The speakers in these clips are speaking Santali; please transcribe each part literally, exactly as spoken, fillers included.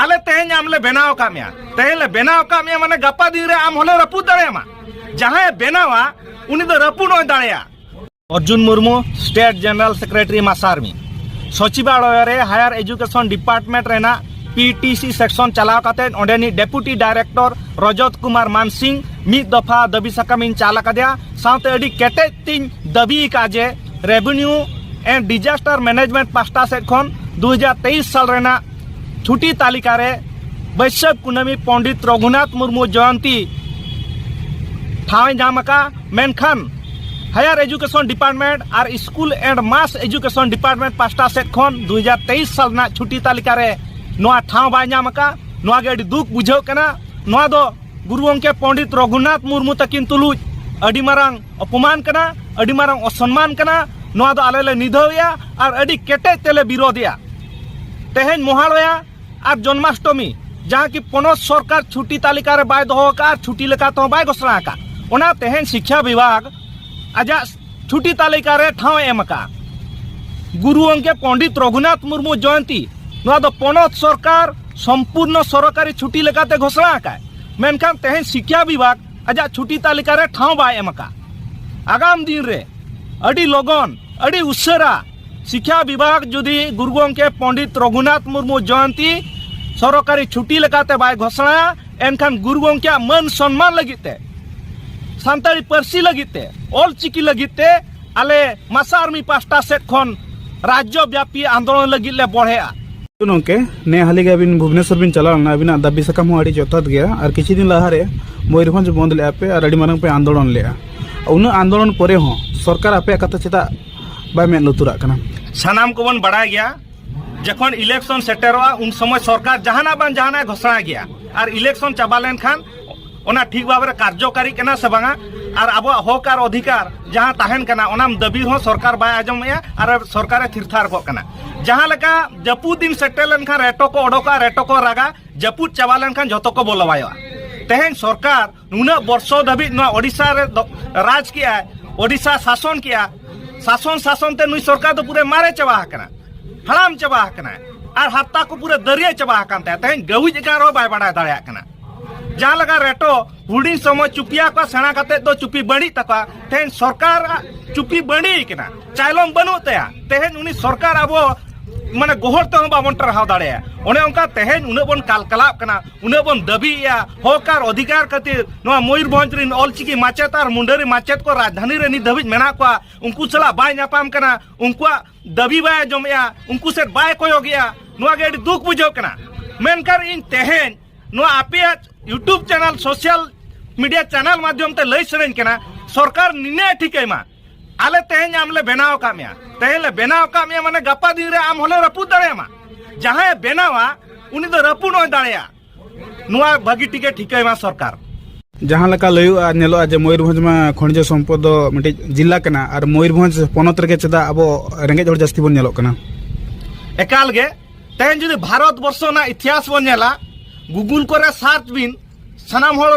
ᱟᱞᱮ ᱛᱮᱦᱮᱧ ᱟᱢ ᱞᱮ ᱵᱮᱱᱟᱣ ᱟᱠᱟᱫ ᱢᱮᱭᱟ᱾ ᱛᱮᱦᱮᱧ ᱞᱮ ᱵᱮᱱᱟᱣ ᱟᱠᱟᱫ ᱢᱮᱭᱟ, ᱢᱟᱱᱮ ᱜᱟᱯᱟ ᱫᱤᱱ ᱨᱮ ᱟᱢ ᱦᱚᱸᱞᱮ ᱨᱟᱹᱯᱩᱫ ᱫᱟᱲᱮᱭᱟᱢᱟ᱾ ᱡᱟᱦᱟᱸᱭᱮ ᱵᱮᱱᱟᱣᱟ, ᱩᱱᱤ ᱫᱚ ᱨᱟᱹᱯᱩᱫ ᱦᱚᱸᱭ ᱫᱟᱲᱮᱭᱟᱜᱼᱟ᱾ Arjun Murmu, State General Secretary, ᱢᱟᱥᱟᱨᱢᱤ᱾ ᱥᱚᱪᱤᱵᱟᱞᱚᱭ ᱨᱮ Higher Education Department ᱨᱮᱱᱟᱜ P T C section ᱪᱟᱞᱟᱣ ᱠᱟᱛᱮ ᱚᱸᱰᱮᱱᱤᱡ Deputy Director ᱨᱚᱡᱚᱛ ᱠᱩᱢᱟᱨ ᱢᱟᱱᱥᱤᱝ ᱢᱤᱫ ᱫᱚᱯᱷᱟ ᱫᱟᱹᱵᱤ ᱥᱟᱠᱟᱢ ᱤᱧ ᱪᱟᱞ ᱟᱠᱟᱫᱮᱭᱟ᱾ ᱥᱟᱶᱛᱮ ᱟᱹᱰᱤ ᱠᱮᱴᱮᱡ ᱛᱤᱧ ᱫᱟᱹᱵᱤ ᱟᱠᱟᱫ ᱡᱮ Revenue and Disaster Management ᱯᱟᱦᱴᱟ ᱥᱮᱫ ᱠᱷᱚᱱ ᱫᱩ ᱦᱟᱡᱟᱨ ᱛᱮᱭᱤᱥ ᱥᱟᱞ ᱨᱮᱱᱟᱜ ᱪᱷᱩᱴᱤ ᱛᱟᱹᱞᱤᱠᱟ ᱨᱮ ᱵᱟᱹᱭᱥᱟᱹᱠᱷ ᱠᱩᱱᱟᱹᱢᱤ ᱯᱚᱱᱰᱤᱛ ᱨᱚᱜᱷᱩᱱᱟᱛᱷ ᱢᱩᱨᱢᱩ ᱡᱚᱭᱚᱱᱛᱤ ᱴᱷᱟᱶ ᱮ ᱧᱟᱢ ᱟᱠᱟᱫᱼᱟ᱾ ᱢᱮᱱᱠᱷᱟᱱ Higher Education Department R School and Mass Education Department ᱯᱟᱦᱴᱟ ᱥᱮᱫ ᱠᱷᱚᱱ ᱫᱩ ᱦᱟᱡᱟᱨ ᱛᱮᱭᱤᱥ ᱥᱟᱞ ᱨᱮᱱᱟᱜ ᱪᱷᱩᱴᱤ ᱛᱟᱹᱞᱤᱠᱟ ᱨᱮ ᱱᱚᱣᱟ ᱴᱷᱟᱶ ᱵᱟᱭ ᱧᱟᱢ ᱟᱠᱟᱫᱼᱟ᱾ ᱱᱚᱣᱟ ᱜᱮ ᱟᱹᱰᱤ ᱫᱩᱠ ᱵᱩᱡᱷᱟᱹᱜ ᱠᱟᱱᱟ᱾ ᱱᱚᱣᱟ ᱫᱚ ᱜᱩᱨᱩ ᱜᱚᱢᱠᱮ ᱯᱚᱱᱰᱤᱛ ᱨᱚᱜᱷᱩᱱᱟᱛᱷ ᱢᱩᱨᱢᱩ ᱛᱟᱹᱠᱤᱱ ᱛᱩᱞᱩᱡ ᱟᱹᱰᱤ ᱢᱟᱨᱟᱝ ᱚᱯᱚᱢᱟᱱ ᱠᱟᱱᱟ, ᱟᱹᱰᱤ ᱢᱟᱨᱟᱝ ᱚᱥᱚᱱᱢᱟᱱ ᱠᱟᱱᱟ᱾ ᱱᱚᱣᱟ ᱫᱚ ᱟᱞᱮ ᱞᱮ ᱱᱤᱫᱷᱟᱹᱣᱮᱜᱼᱟ ᱟᱨ ᱟᱹᱰᱤ ᱠᱮᱴᱮᱡ ᱛᱮᱞᱮ ᱵᱤᱨᱳᱫᱷᱮᱜᱼᱟ᱾ ᱛᱮᱦᱮᱧ ᱢᱚᱦᱟᱞᱚᱭᱟ ᱟᱨ ᱡᱚᱱᱢᱟᱥᱴᱚᱢᱤ, ᱡᱟᱦᱟᱸ ᱠᱤ ᱯᱚᱱᱚᱛ ᱥᱚᱨᱠᱟᱨ ᱪᱷᱩᱴᱤ ᱛᱟᱹᱞᱤᱠᱟ ᱨᱮ ᱵᱟᱭ ᱫᱚᱦᱚ ᱟᱠᱟᱫᱼᱟ ᱟᱨ ᱪᱷᱩᱴᱤ ᱞᱮᱠᱟ ᱛᱮᱦᱚᱸ ᱵᱟᱭ ᱜᱷᱳᱥᱚᱱᱟ ᱟᱠᱟᱫᱼᱟ, ᱚᱱᱟ ᱛᱮᱦᱮᱧ ᱥᱤᱠᱠᱷᱟ ᱵᱤᱵᱷᱟᱜᱽ ᱟᱡᱟᱜ ᱪᱷᱩᱴᱤ ᱛᱟᱹᱞᱤᱠᱟ ᱨᱮ ᱴᱷᱟᱶ ᱮ ᱮᱢ ᱟᱠᱟᱫᱼᱟ᱾ ᱜᱩᱨᱩ ᱜᱚᱢᱠᱮ ᱯᱚᱱᱰᱤᱛ ᱨᱚᱜᱷᱩᱱᱟᱛᱷ ᱢᱩᱨᱢᱩ ᱡᱚᱭᱚᱱᱛᱤ, ᱱᱚᱣᱟ ᱫᱚ ᱯᱚᱱᱚᱛ ᱥᱚᱨᱠᱟᱨ ᱥᱚᱢᱯᱩᱨᱱᱚ ᱥᱚᱨᱠᱟᱨᱤ ᱪᱷᱩᱴᱤ ᱞᱮᱠᱟᱛᱮ ᱜᱷᱳᱥᱚᱱᱟ ᱟᱠᱟᱫ, ᱢᱮᱱᱠᱷᱟᱱ ᱛᱮᱦᱮᱧ ᱥᱤᱠᱠᱷᱟ ᱵᱤᱵᱷᱟᱜᱽ ᱟᱡᱟᱜ ᱪᱷᱩᱴᱤ ᱛᱟᱹᱞᱤᱠᱟ ᱨᱮ ᱴᱷᱟᱶ ᱵᱟᱭ ᱮᱢ ᱟᱠᱟᱫ᱾ ᱟᱜᱟᱢ ᱫᱤᱱ ᱨᱮ ᱟᱹᱰᱤ ᱞᱚᱜᱚᱱ, ᱟᱹᱰᱤ ᱩᱥᱟᱹᱨᱟ ᱥᱤᱠᱠᱷᱟ ᱵᱤᱵᱷᱟᱜᱽ ᱡᱩᱫᱤ ᱜᱩᱨᱩ ᱜᱚᱢᱠᱮ ᱯᱚᱱᱰᱤᱛ ᱨᱚᱜᱷᱩᱱᱟᱛᱷ ᱢᱩᱨᱢᱩ ᱡᱚᱭᱚᱱᱛᱤ ᱥᱚᱨᱠᱟᱨᱤ ᱪᱷᱩᱴᱤ ᱞᱮᱠᱟᱛᱮ ᱵᱟᱭ ᱜᱷᱳᱥᱚᱱᱟᱭᱟ, ᱮᱱᱠᱷᱟᱱ ᱜᱩᱨᱩ ᱜᱚᱢᱠᱮᱭᱟᱜ ᱢᱟᱹᱱ ᱥᱚᱱᱢᱟᱱ ᱞᱟᱹᱜᱤᱫ ᱛᱮ, ᱥᱟᱱᱛᱟᱲᱤ ᱯᱟᱹᱨᱥᱤ ᱞᱟᱹᱜᱤᱫ ᱛᱮ, ᱚᱞ ᱪᱤᱠᱤ ᱞᱟᱹᱜᱤᱫ ᱛᱮ ᱟᱞᱮ ᱢᱟᱥᱟ ᱟᱨᱢᱤ ᱯᱟᱥᱴᱟ ᱥᱮᱫ ᱠᱷᱚᱱ ᱨᱟᱡᱽᱡᱚ ᱵᱮᱯᱤ ᱟᱱᱫᱳᱞᱚᱱ ᱞᱟᱹᱜᱤᱫ ᱞᱮ ᱵᱚᱲᱦᱮᱜᱼᱟ᱾ ᱜᱚᱢᱠᱮ, ᱱᱮ ᱦᱟᱹᱞᱤ ᱜᱮ ᱟᱹᱵᱤᱱ ᱵᱷᱩᱵᱽᱱᱮᱥᱚᱨ ᱵᱤᱱ ᱪᱟᱞᱟᱣ ᱞᱮᱱᱟ, ᱟᱹᱵᱤᱱᱟᱜ ᱫᱟᱹᱵᱤ ᱥᱟᱠᱟᱢ ᱦᱚᱸ ᱟᱹᱰᱤ ᱡᱚᱛᱷᱟᱛ ᱜᱮᱭᱟ᱾ ᱟᱨ ᱠᱤᱪᱷᱩ ᱫᱤᱱ ᱞᱟᱦᱟᱨᱮ ᱢᱚᱭᱩᱨᱵᱷᱚᱸᱡᱽ ᱵᱚᱱᱫ ᱞᱮᱫᱼᱟ ᱯᱮ ᱟᱨ ᱟᱹᱰᱤ ᱢᱟᱨᱟᱝ ᱯᱮ ᱟᱱᱫᱳᱞᱚᱱ ᱞᱮᱫᱼᱟ᱾ ᱩᱱᱟᱹᱜ ᱟᱱᱫᱳᱞᱚᱱ ᱯᱚᱨᱮ ᱦᱚᱸ ᱥᱚᱨᱠᱟᱨ ᱟᱯᱮᱭᱟᱜ ᱠᱟᱛᱷᱟ ᱪᱮᱫᱟᱜ ᱵᱟᱭ ᱢᱮᱫ ᱞᱩᱛᱩᱨᱟᱜ ᱠᱟᱱᱟ? ᱥᱟᱱᱟᱢ ᱠᱚᱵᱚᱱ ᱵᱟᱲᱟᱭ ᱜᱮᱭᱟ, ᱡᱚᱠᱷᱚᱱ election ᱥᱮᱴᱮᱨᱚᱜᱼᱟ, ᱩᱱ ᱥᱚᱢᱚᱭ ᱥᱚᱨᱠᱟᱨ ᱡᱟᱦᱟᱱᱟᱜ ᱵᱟᱝ ᱡᱟᱦᱟᱱᱟᱜ ᱮ ᱜᱷᱳᱥᱚᱱᱟ ᱜᱮᱭᱟ᱾ ᱟᱨ election ᱪᱟᱵᱟ ᱞᱮᱱᱠᱷᱟᱱ ᱚᱱᱟ ᱴᱷᱤᱠ ᱵᱷᱟᱵᱮ ᱨᱮ ᱠᱟᱨᱡᱚᱠᱟᱨᱤ ᱠᱟᱱᱟ ᱥᱮ ᱵᱟᱝᱟ, ᱟᱨ ᱟᱵᱚᱣᱟᱜ ᱦᱚᱠ ᱟᱨ ᱚᱫᱷᱤᱠᱟᱨ ᱡᱟᱦᱟᱸ ᱛᱟᱦᱮᱱ ᱠᱟᱱᱟ, ᱚᱱᱟ ᱫᱟᱹᱵᱤ ᱦᱚᱸ ᱥᱚᱨᱠᱟᱨ ᱵᱟᱭ ᱟᱸᱡᱚᱢᱮᱜᱼᱟ ᱟᱨ ᱥᱚᱨᱠᱟᱨᱮ ᱛᱷᱤᱨ ᱛᱷᱟᱨ ᱠᱚᱜ ᱠᱟᱱᱟ᱾ ᱡᱟᱦᱟᱸ ᱞᱮᱠᱟ ᱡᱟᱹᱯᱩᱫ ᱫᱤᱱ ᱥᱮᱴᱮᱨ ᱞᱮᱱᱠᱷᱟᱱ ᱨᱮᱴᱚ ᱠᱚ ᱚᱰᱚᱠᱟ, ᱨᱮᱴᱚ ᱠᱚ ᱨᱟᱜᱟ, ᱡᱟᱹᱯᱩᱫ ᱪᱟᱵᱟ ᱞᱮᱱᱠᱷᱟᱱ ᱡᱷᱚᱛᱚ ᱠᱚ ᱵᱚᱞᱚ ᱵᱟᱭᱚᱜᱼᱟ᱾ ᱛᱮᱦᱮᱧ ᱥᱚᱨᱠᱟᱨ ᱱᱩᱱᱟᱹᱜ ᱵᱚᱨᱥᱚ ᱫᱷᱟᱹᱵᱤᱡ ᱱᱚᱣᱟ ᱳᱰᱤᱥᱟ ᱨᱮ ᱫᱚ-, ᱨᱟᱡᱽ ᱠᱮᱜᱼᱟᱭ, ᱳᱰᱤᱥᱟ ᱥᱟᱥᱚᱱ ᱠᱮᱜᱼᱟ, ᱥᱟᱥᱚᱱ ᱥᱟᱥᱚᱱ ᱛᱮ ᱱᱩᱭ ᱥᱚᱨᱠᱟᱨ ᱫᱚ ᱯᱩᱨᱟᱹ ᱢᱟᱨᱮ ᱪᱟᱵᱟ ᱟᱠᱟᱱᱟ, ᱦᱟᱲᱟᱢ ᱪᱟᱵᱟ ᱟᱠᱟᱱᱟ᱾ ᱟᱨ ᱦᱟᱨᱛᱟ ᱠᱚ ᱯᱩᱨᱟᱹ ᱫᱟᱹᱨᱭᱟᱹ ᱪᱟᱵᱟ ᱟᱠᱟᱱ ᱛᱟᱭᱟ᱾ ᱛᱮᱦᱮᱧ ᱜᱟᱹᱣᱤᱡ ᱟᱠᱟᱱ ᱨᱮᱦᱚᱸ ᱵᱟᱭ ᱵᱟᱰᱟᱭ ᱫᱟᱲᱮᱭᱟᱜ ᱠᱟᱱᱟ᱾ ᱡᱟᱦᱟᱸ ᱞᱮᱠᱟ ᱨᱮᱴᱚ ᱦᱩᱰᱤᱧ ᱥᱚᱢᱚᱭ ᱪᱩᱯᱤᱭᱟ ᱠᱚᱣᱟ, ᱥᱮᱬᱟ ᱠᱟᱛᱮ ᱫᱚ ᱪᱩᱯᱤ ᱵᱟᱹᱲᱤᱡ ᱛᱟᱠᱚᱣᱟ, ᱛᱮᱦᱮᱧ ᱥᱚᱨᱠᱟᱨᱟᱜ ᱪᱩᱯᱤ ᱵᱟᱹᱲᱤᱡ ᱠᱟᱱᱟ, ᱪᱟᱭᱞᱚᱢ ᱵᱟᱹᱱᱩᱜ ᱛᱟᱭᱟ᱾ ᱛᱮᱦᱮᱧ ᱩᱱᱤ ᱥᱚᱨᱠᱟᱨ ᱟᱵᱚ ᱢᱟᱱᱮ ᱜᱚᱦᱚᱲ ᱛᱮᱦᱚᱸ ᱵᱟᱵᱚᱱ ᱴᱟᱨᱦᱟᱣ ᱫᱟᱲᱮᱭᱟᱜᱼᱟ᱾ ᱚᱱᱮ ᱚᱱᱠᱟ ᱛᱮᱦᱮᱧ ᱩᱱᱟᱹᱜ ᱵᱚᱱ ᱠᱟᱞᱠᱟᱞᱟᱜ ᱠᱟᱱᱟ, ᱩᱱᱟᱹᱜ ᱵᱚᱱ ᱫᱟᱹᱵᱤᱭᱮᱜᱼᱟ, ᱦᱚᱠ ᱟᱨ ᱚᱫᱷᱤᱠᱟᱨ ᱠᱷᱟᱹᱛᱤᱨ ᱱᱚᱣᱟ ᱢᱚᱭᱩᱨᱵᱷᱚᱸᱡᱽ ᱨᱮᱱ ᱚᱞᱪᱤᱠᱤ ᱢᱟᱪᱮᱛ ᱟᱨ ᱢᱩᱱᱰᱟᱹᱨᱤ ᱢᱟᱪᱮᱛ ᱠᱚ ᱨᱟᱡᱽᱫᱷᱟᱱᱤ ᱨᱮ ᱱᱤᱛ ᱫᱷᱟᱹᱵᱤᱡ ᱢᱮᱱᱟᱜ ᱠᱚᱣᱟ, ᱩᱱᱠᱩ ᱥᱟᱞᱟᱜ ᱵᱟᱭ ᱧᱟᱯᱟᱢ ᱠᱟᱱᱟ, ᱩᱱᱠᱩᱣᱟᱜ ᱫᱟᱹᱵᱤ ᱵᱟᱭ ᱟᱸᱡᱚᱢᱮᱜᱼᱟ, ᱩᱱᱠᱩ ᱥᱮᱫ ᱵᱟᱭ ᱠᱚᱭᱚᱜᱮᱜᱼᱟ᱾ ᱱᱚᱣᱟ ᱜᱮ ᱟᱹᱰᱤ ᱫᱩᱠ ᱵᱩᱡᱷᱟᱹᱜ ᱠᱟᱱᱟ᱾ ᱢᱮᱱᱠᱷᱟᱱ ᱤᱧ ᱛᱮᱦᱮᱧ ᱱᱚᱣᱟ ᱟᱯᱮᱭᱟᱜ YouTube channel, social media channel ᱢᱟᱫᱽᱫᱷᱚᱢ ᱛᱮ ᱞᱟᱹᱭ ᱥᱟᱱᱟᱧ ᱠᱟᱱᱟ, ᱥᱚᱨᱠᱟᱨ ᱱᱤᱱᱟᱹᱜ ᱮ ᱴᱷᱤᱠᱟᱹᱭ ᱢᱟ, ᱟᱞᱮ ᱛᱮᱦᱮᱧ ᱟᱢ ᱞᱮ ᱵᱮᱱᱟᱣ ᱟᱠᱟᱫ ᱢᱮᱭᱟ, ᱛᱮᱦᱮᱧ ᱞᱮ ᱵᱮᱱᱟᱣ ᱟᱠᱟᱫ ᱢᱮᱭᱟ, ᱢᱟᱱᱮ ᱜᱟᱯᱟ ᱫᱤᱱ ᱨᱮ ᱟᱢ ᱦᱚᱸᱞᱮ ᱨᱟᱹᱯᱩᱫ ᱫᱟᱲᱮᱭᱟᱢᱟ᱾ ᱡᱟᱦᱟᱸᱭᱮ ᱵᱮᱱᱟᱣᱟ ᱩᱱᱤ ᱫᱚ ᱨᱟᱹᱯᱩᱫ ᱦᱚᱸᱭ ᱫᱟᱲᱮᱭᱟᱜᱼᱟ᱾ ᱱᱚᱣᱟ ᱵᱷᱟᱹᱜᱤ ᱴᱷᱤᱠᱮ ᱴᱷᱤᱠᱟᱹᱭ ᱢᱟ ᱥᱚᱨᱠᱟᱨ᱾ ᱡᱟᱦᱟᱸ ᱞᱮᱠᱟ ᱞᱟᱹᱭᱚᱜᱼᱟ, ᱧᱮᱞᱚᱜᱼᱟ ᱡᱮ ᱢᱚᱭᱩᱨᱵᱷᱚᱸᱡᱽ ᱢᱟ ᱠᱷᱚᱱᱤᱡᱽ ᱥᱚᱢᱯᱚᱫ ᱫᱚ ᱢᱤᱫᱴᱤᱡ ᱡᱤᱞᱟ ᱠᱟᱱᱟ, ᱟᱨ ᱢᱚᱭᱩᱨᱵᱷᱚᱸᱡᱽ ᱯᱚᱱᱚᱛ ᱨᱮᱜᱮ ᱪᱮᱫᱟᱜ ᱟᱵᱚ ᱨᱮᱸᱜᱮᱡ ᱦᱚᱲ ᱡᱟᱹᱥᱛᱤ ᱵᱚᱱ ᱧᱮᱞᱚᱜ ᱠᱟᱱᱟ? ᱮᱠᱟᱞ ᱜᱮ᱾ ᱛᱮᱦᱮᱧ ᱡᱩᱫᱤ ᱵᱷᱟᱨᱚᱛ ᱵᱚᱨᱥᱚ ᱨᱮᱱᱟᱜ ᱤᱛᱤᱦᱟᱥ ᱵᱚᱱ ᱧᱮᱞᱟ, Google ᱠᱚᱨᱮ search ᱵᱤᱱ, ᱥᱟᱱᱟᱢ ᱦᱚᱲ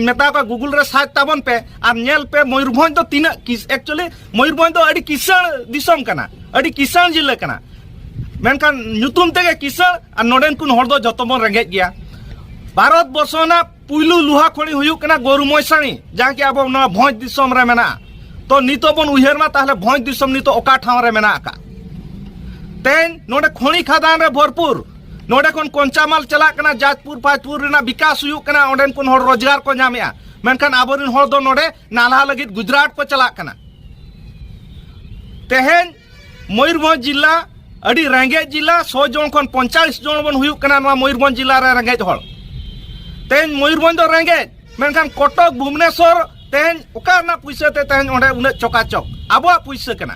ᱢᱮᱛᱟ ᱠᱚᱣᱟ Google ᱨᱮ search ᱛᱟᱵᱚᱱ ᱯᱮ ᱟᱨ ᱧᱮᱞ ᱯᱮ ᱢᱚᱭᱩᱨᱵᱷᱚᱸᱡᱽ ᱫᱚ ᱛᱤᱱᱟᱹᱜ ᱠᱤᱥ-, actually ᱢᱚᱭᱩᱨᱵᱷᱚᱸᱡᱽ ᱫᱚ ᱟᱹᱰᱤ ᱠᱤᱥᱟᱹᱬ ᱫᱤᱥᱚᱢ ᱠᱟᱱᱟ, ᱟᱹᱰᱤ ᱠᱤᱥᱟᱹᱬ ᱡᱤᱞᱟᱹ ᱠᱟᱱᱟ, ᱢᱮᱱᱠᱷᱟᱱ ᱧᱩᱛᱩᱢ ᱛᱮᱜᱮ ᱠᱤᱥᱟᱹᱬ ᱟᱨ ᱱᱚᱰᱮᱱ ᱠᱚ ᱦᱚᱲ ᱫᱚ ᱡᱚᱛᱚ ᱵᱚᱱ ᱨᱮᱸᱜᱮᱡ ᱜᱮᱭᱟ᱾ ᱵᱷᱟᱨᱚᱛ ᱵᱚᱨᱥᱚ ᱨᱮᱱᱟᱜ ᱯᱩᱭᱞᱩ ᱞᱩᱦᱟ ᱠᱷᱚᱱᱤ ᱦᱩᱭᱩᱜ ᱠᱟᱱᱟ ᱜᱚᱨᱩ ᱢᱚᱭᱥᱟᱬᱤ, ᱡᱟᱦᱟᱸ ᱠᱤ ᱟᱵᱚ ᱱᱚᱣᱟ ᱵᱷᱚᱸᱡᱽ ᱫᱤᱥᱚᱢ ᱨᱮ ᱢᱮᱱᱟᱜᱼᱟ᱾ ᱛᱚ ᱱᱤᱛᱚᱜ ᱵᱚᱱ ᱩᱭᱦᱟᱹᱨ ᱢᱟ, ᱛᱟᱦᱞᱮ ᱵᱷᱚᱸᱡᱽ ᱫᱤᱥᱚᱢ ᱱᱤᱛᱚᱜ ᱚᱠᱟ ᱴᱷᱟᱶ ᱨᱮ ᱢᱮᱱᱟᱜ ᱟᱠᱟᱫ? ᱛᱮᱦᱮᱧ ᱱᱚᱰᱮ ᱠᱷᱚᱱᱤ ᱠᱷᱟᱫᱟᱱ ᱨᱮ ᱵᱷᱚᱨᱯᱩᱨ, ᱱᱚᱰᱮ ᱠᱷᱚᱱ ᱠᱚᱧᱪᱟᱢᱟᱞ ᱪᱟᱞᱟᱜ ᱠᱟᱱᱟ, ᱡᱟᱡᱽᱯᱩᱨ ᱯᱷᱟᱡᱽᱯᱩᱨ ᱨᱮᱱᱟᱜ ᱵᱤᱠᱟᱥ ᱦᱩᱭᱩᱜ ᱠᱟᱱᱟ, ᱚᱸᱰᱮᱱ ᱠᱚ ᱦᱚᱲ ᱨᱳᱡᱽᱜᱟᱨ ᱠᱚ ᱧᱟᱢᱮᱜᱼᱟ, ᱢᱮᱱᱠᱷᱟᱱ ᱟᱵᱚᱨᱮᱱ ᱦᱚᱲ ᱫᱚ ᱱᱚᱰᱮ ᱱᱟᱞᱦᱟ ᱞᱟᱹᱜᱤᱫ ᱜᱩᱡᱽᱨᱟᱴ ᱠᱚ ᱪᱟᱞᱟᱜ ᱠᱟᱱᱟ᱾ ᱛᱮᱦᱮᱧ ᱢᱚᱭᱩᱨᱵᱷᱚᱸᱡᱽ ᱡᱤᱞᱟ ᱟᱹᱰᱤ ᱨᱮᱸᱜᱮᱡ ᱡᱤᱞᱟ, ᱥᱚ ᱡᱚᱱ ᱠᱷᱚᱱ ᱯᱚᱧᱪᱟᱥ ᱡᱚᱱ ᱵᱚᱱ ᱦᱩᱭᱩᱜ ᱠᱟᱱᱟ ᱱᱚᱣᱟ ᱢᱚᱭᱩᱨᱵᱷᱚᱸᱡᱽ ᱡᱤᱞᱟ ᱨᱮ ᱨᱮᱸᱜᱮᱡ ᱦᱚᱲ᱾ ᱛᱮᱦᱮᱧ ᱢᱚᱭᱩᱨᱵᱷᱚᱸᱡᱽ ᱫᱚ ᱨᱮᱸᱜᱮᱡ, ᱢᱮᱱᱠᱷᱟᱱ ᱠᱚᱴᱚᱠ, ᱵᱷᱩᱵᱽᱱᱮᱥᱚᱨ ᱛᱮᱦᱮᱧ ᱚᱠᱟ ᱨᱮᱱᱟᱜ ᱯᱩᱭᱥᱟᱹ ᱛᱮ ᱛᱮᱦᱮᱧ ᱚᱸᱰᱮ ᱩᱱᱟᱹᱜ ᱪᱚᱠᱟᱪᱚᱠ? ᱟᱵᱚᱣᱟᱜ ᱯᱩᱭᱥᱟᱹ ᱠᱟᱱᱟ᱾